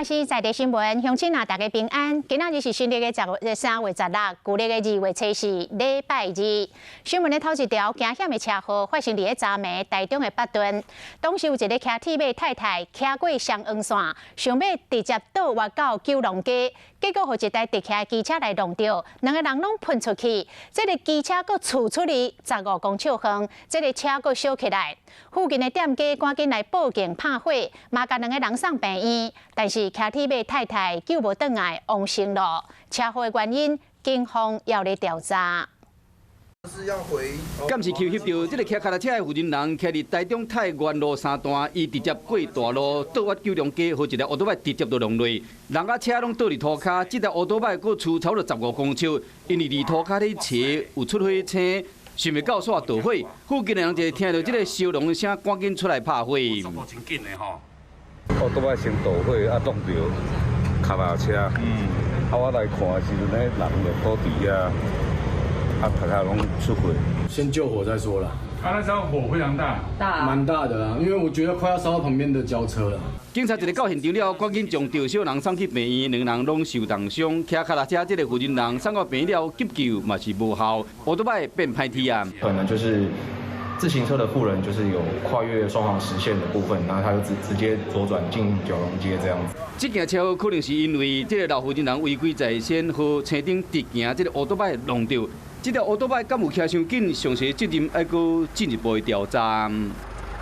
是在地新聞，鄉親啊，大家平安。今仔日是新曆的3月16，舊曆的2月24，禮拜二。新聞的頭一條，驚險的車禍發生佇咧昨暝台中的北屯。當時有一个騎鐵馬太太騎過雙黃線，想欲直接倒彎到九龍街，結果予一台直行機車來挵著，兩个人攏噴出去。這个機車閣跙出去15公尺遠，這个車閣燒起來。附近的店家趕緊來報警拍火，嘛共兩个人送病院，但是騎鐵馬太太救無轉來，往生囉。車禍的原因，警方猶咧調查。監視器翕著這个騎腳踏車的婦人，騎佇台中太原路三段，伊直接過大路倒彎九龍街，予一台歐多擺直接就撞落，人佮車攏倒佇塗跤，這台歐多擺閣跙差不多15公尺，因為佇塗跤咧斜有出火星，想袂到煞著火，附近的人就聽著這个燒熔的聲，趕緊出來拍火。速度真緊的吼。歐多擺先著火，啊，撞著跤踏車。啊，我來看的時陣，彼人就倒佇遐，啊，頭殼攏出血。先救火再說啦。啊，那時候火非常大，大，蠻大的啊，因為我覺得快要燒到旁邊的轎車了。警察一个到現場了，趕緊將著燒人送去病院，兩人攏受重傷。騎腳踏車這个婦人人送到病院了，急救嘛是無效，歐多擺變歹體啊。可能就是自行車的婦人，就是有跨越雙黃實線的部分，然後他就直接左轉進九龍街這樣子。這件車禍可能是因為這个老婦人人違規在先，予青頂直行這个歐多擺挵著。這條歐多擺敢有騎傷緊，詳細責任愛閣進一步的調查。